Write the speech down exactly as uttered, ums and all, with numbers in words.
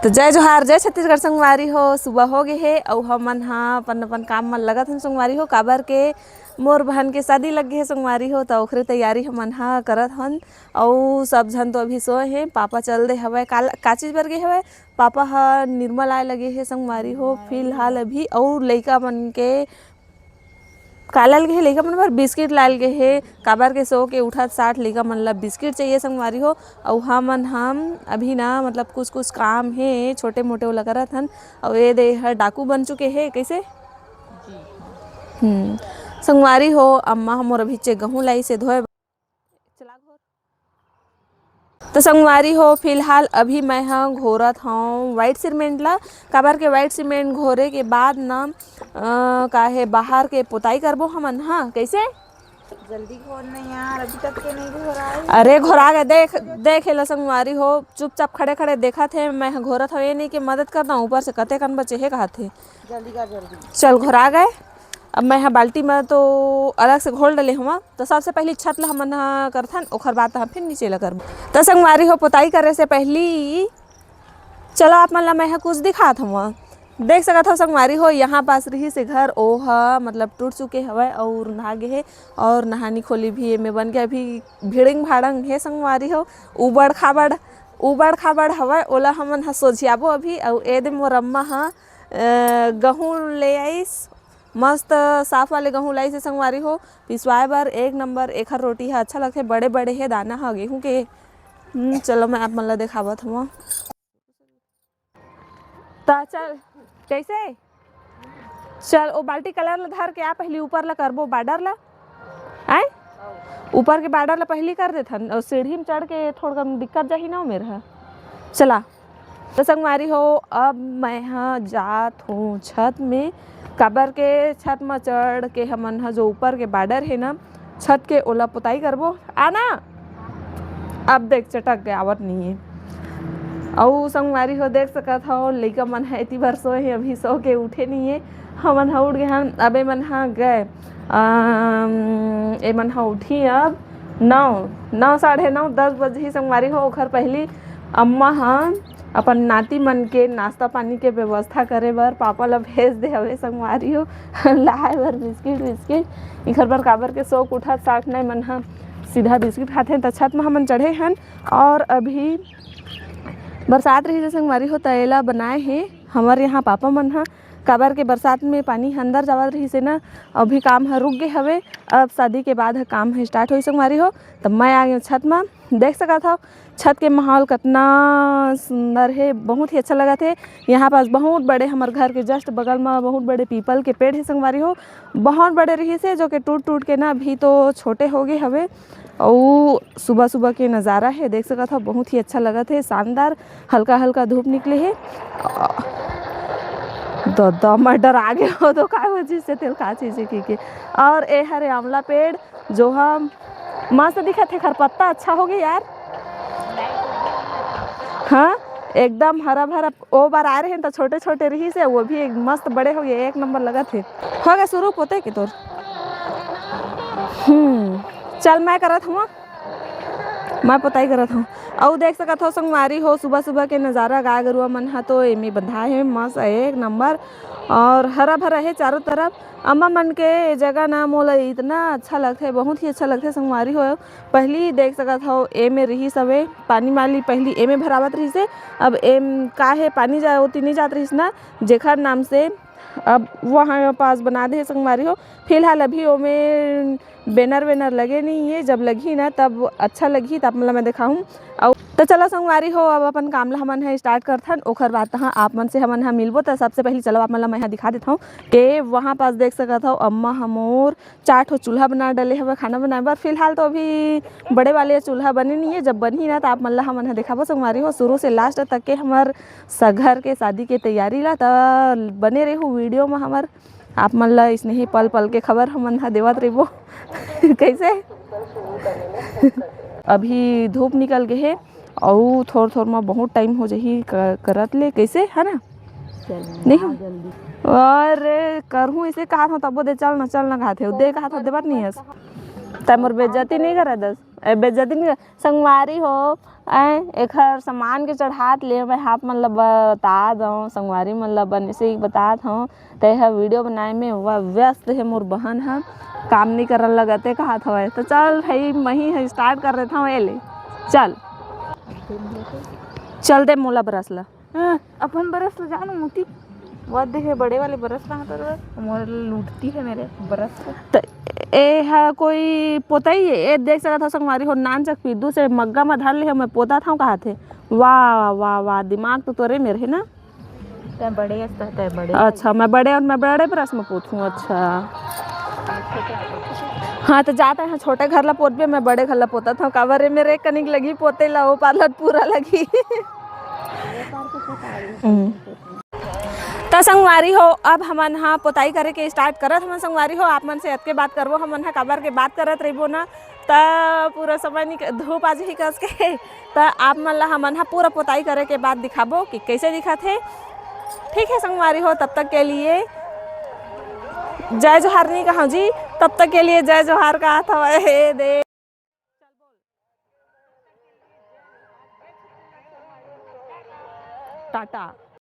तो जय जोहार, जय छत्तीसगढ़ संगवारी हो। सुबह हो गे हे अउ हमन ह अपन अपन काम म लगत हन संगवारी हो, काबर के मोर बहन के शादी लग गे हे संगवारी हो, त ओखरे तैयारी हमन ह करत हन। अउ सब झन तो अभी सोए हे, पापा चल दे हवय। का, का चीज बर गे हवय? पापा ह निर्मल आए लगे हे संगवारी हो फिलहाल अभी, अउ लइका मन के का लाल गे हे? लइका मन बर बिस्किट लाल गे हे, काबर के सो के उठत साठ लइका मन ला बिस्किट चाहिए संगवारी हो। अउ हमन हम अभी ना, मतलब, कुछ कुछ काम हे छोटे मोटे, ओला करत हन। अउ ये दे हर डाकू बन चुके हे। कैसे? हम्म। संगवारी हो, अम्मा ह मोर अभी चे गहूं लाई से धोए। तो संगवारी हो, फिलहाल अभी मैं ह घोरत हव व्हाइट सीमेंट ला, काबर के व्हाइट सीमेंट घोरे के बाद न, अ, का हे, बाहर के पोताई करबो हमन। हाँ, कैसे? जल्दी घोर नहीं यार, अभी तक के नहीं घोरा है। अरे घोरा गे, देख, देख एला संगवारी हो, चुपचाप खड़े खड़े देखत हे, मैं ह घोरत हव, ये नहीं के मदद करता हूँ, ऊपर से कते कन बचे हे कहत हे। जल्दी कर, जल्दी। चल घोरा गे। अब मैं ह बाल्टी में तो अलग से घोल डले हुआ, तो सबसे पहली छत ला हमन ह करथन, ओखर बाद हम फिर नीचे ला करबो। तो संगवारी हो, पोताई करे से पहली चलो आप मन ला मैं ह कुछ दिखात हव। देख सकत हव संगवारी हो, यहाँ पास रहिस हे घर, ओ ह मतलब टूट चुके हवय अउ नहा गे हे, अउ नहानी खोली भी एमे बन के अभी भिड़ंग भाड़ंग हे संगवारी हो, उबड़ खाबड़, उबड़ खाबड़ हवय, ओला हमन ह सोझियाबो अभी। अउ ए दे मोर अम्मा ह, अ, गहूं ले आइस, मस्त साफ वाले गहूं लाइस हे संगवारी हो, पिसवाए बर एक नंबर। एखर रोटी ह अच्छा लगथे, बड़े बड़े हे दाना ह गेहूं के। हम्म, चलो मैं आप मन ला देखावत हव। त चल, कैसे? चल, ओ बाल्टी कलर ला धर के आ, पहली ऊपर ला करबो, बॉर्डर ला। आय? ऊपर के बॉर्डर ला पहली कर देथन, अउ सीढ़ी में चढ़ के थोड़ा कन दिक्कत जाही ना मेर ह। चला। तो संगवारी हो, अब मैं ह जात हूँ छत में, काबर के छत में चढ़ के हमन ह जो ऊपर के बॉर्डर हे ना छत के, ओला पोताई करबो। आना, अब देख चटक के आवत नहीं है। अउ संगवारी हो, देख सकत हव, लइका मन ह एती भर सोए हे, अभी सो के उठे नहीं है। हमन ह उठ गे हन, अब ए मन ह गए, अम, ए मन ह उठी अब नौ, नौ, साढ़े नौ, दस बजे ही संगवारी हो। ओखर पहली अम्मा ह अपन नाती मन के नाश्ता पानी के व्यवस्था करे बर पापा ला भेज दे हवे संगवारी हो, लाए बर बिस्किट विस्किट। इखर बर काबर के सो के उठत साठ नहीं मन ह सीधा बिस्किट खाथे। त छत म हमन चढ़े हन अउ अभी बरसात रहिस हे संगवारी हो, त एला बनाए हे हमर यहाँ पापा मन ह, काबर के बरसात में पानी ह अंदर जावत रहिस हे ना, अभी काम ह रुक गे हवे। अब शादी के बाद ह काम ह स्टार्ट होई संगवारी हो। त मैं आ गेंव छत म, देख सकत हव छत के माहौल कतना सुंदर हे, बहुत ही अच्छा लगत हे। यहाँ पास बहुत बड़े, हमर घर के just बगल म बहुत बड़े पीपल के पेड़ हे संगवारी हो, बहुत बड़े रहिस हे, जो कि टूट टूट के ना अभी तो छोटे हो गे हवे। अउ सुबह सुबह के नज़ारा हे, देख सकत हव, बहुत ही अच्छा लगत हे, शानदार। हल्का हल्का धूप निकले हे। अ, ददा, मैं डरा गे हव, तो का वजह से तेल का चीज हे की के। अउ ए हरे आंवला पेड़, जो हम मस्त दिखत हे, एखर पत्ता अच्छा हो गे यार। हाँ, एकदम हरा भरा। ओ बार आए रहे त छोटे छोटे रहिस हे, वो भी एक मस्त बड़े हो गे, एक नंबर लगत हे। हो गे शुरू पोते के तोर। हम्म, चल मैं करत हूँ, मैं पोताई करत हूँ। अउ देख सकत हव संगवारी हो, सुबह सुबह के नज़ारा, गाय गरुआ मन ह तो एमे बंधा हे, मस्त एक नंबर अउ हरा भरा हे चारों तरफ। अम्मा मन के जगह ना मोला इतना अच्छा लगथे, बहुत ही अच्छा लगथे संगवारी हो। पहली देख सकत हव, एमे रिहिस हवे पानी माली, पहली एमे भरावत रिहिस हे, अब एम का हे, पानी जा ओती नहीं जात रिहिस ना, जेखर नाम से अब वहाँ पास बना दे हे संगवारी हो। फिलहाल अभी ओमे बैनर वैनर लगे नहीं है, जब लगही ना तब अच्छा लगही, तब मतलब मैं दिखाहूँ। अउ तो चलो संगवारी हो, अब अपन काम ला हमन ह स्टार्ट करथन, ओखर बाद तहाँ आप मन से हमन ह मिलबो। तो सबसे पहले चलो आप मन ला मैं ह दिखा देथव के वहाँ पास देख सकत हव, अम्मा ह मोर चार ठो चूल्हा बना डले हवे खाना बनाए बर। फिलहाल तो अभी बड़े वाले चूल्हा बने नहीं है, जब बनही ना तो आप मन ला हमन ह दिखाबो संगवारी हो। शुरू से लास्ट तक के हमर सगर के शादी के तैयारी ला, त बने रहू वीडियो में हमर। आप मन ला इसने ही पल पल के खबर हमन ह देवत रहिबो। कैसे? अभी धूप निकल गे हे, अउ थोर थोर म बहुत टाइम हो जाही क-, करत ले, कैसे, है ना? चल, नहीं आ हो? जल्दी। अरे, करहूँ इसे कहा था, तब वो दे, "चल ना, चल ना," कहा थे, दे कहा था, देवत नहीं है। तब मोर बेइज्जती नहीं करा दस। ए, बेइज्जती नहीं, संगवारी हो, ऐ, एखर सामान के चढ़ात ले मैं आप मन ल बता दऊं, संगवारी मन ल बने से ही बतात हूं, ते ह वीडियो बनाए में व-, व्यस्त हे मोर बहन ह, काम नहीं करन लगते कहत हवय। तो चल भाई, मही ह स्टार्ट कर देता हूँ, ए ले, चल, चल दे मोला ब्रश ला। हाँ, अपन बरस ल जानो मोती। वो देखे बड़े वाले बरस कहाँ तर मोर लूटती है मेरे बरस को। त ए हा कोई पोतई है, ए देख सकत हो संगवारी हो, नान चक पीदू से मग्गा में धर ले हो, मैं पोता था कहा थे। वाह, वाह, वाह, दिमाग तो तोरे मेरे है ना। तै बड़े हस, तै बड़े। अच्छा, मैं बड़े और मैं बड़े ब्रश में पोतूँ, अच्छा। हाँ, तो जाता है छोटे घर ला पोतबे, मैं बड़े घर ला पोता था। काबर रे मेरे कनिक लगी पोते ला, वो पार ला पूरा लगी। हम्म। त संगवारी हो, अब हमन ह पोताई करे के स्टार्ट करत हमन। संगवारी हो, आप मन से अतके बात करबो हमन ह, काबर के बात करत रहिबो ना, त पूरा समय निक-, धूप आ जाही कस के। त आप मन ला हमन ह पूरा पोताई करे के बाद दिखाबो कि कैसे दिखत हे। ठीक है संगवारी हो, तब तक के लिए जय जोहार नहीं कहा जी, तब तक के लिए जय जोहार कहत हवय। हे दे। टाटा।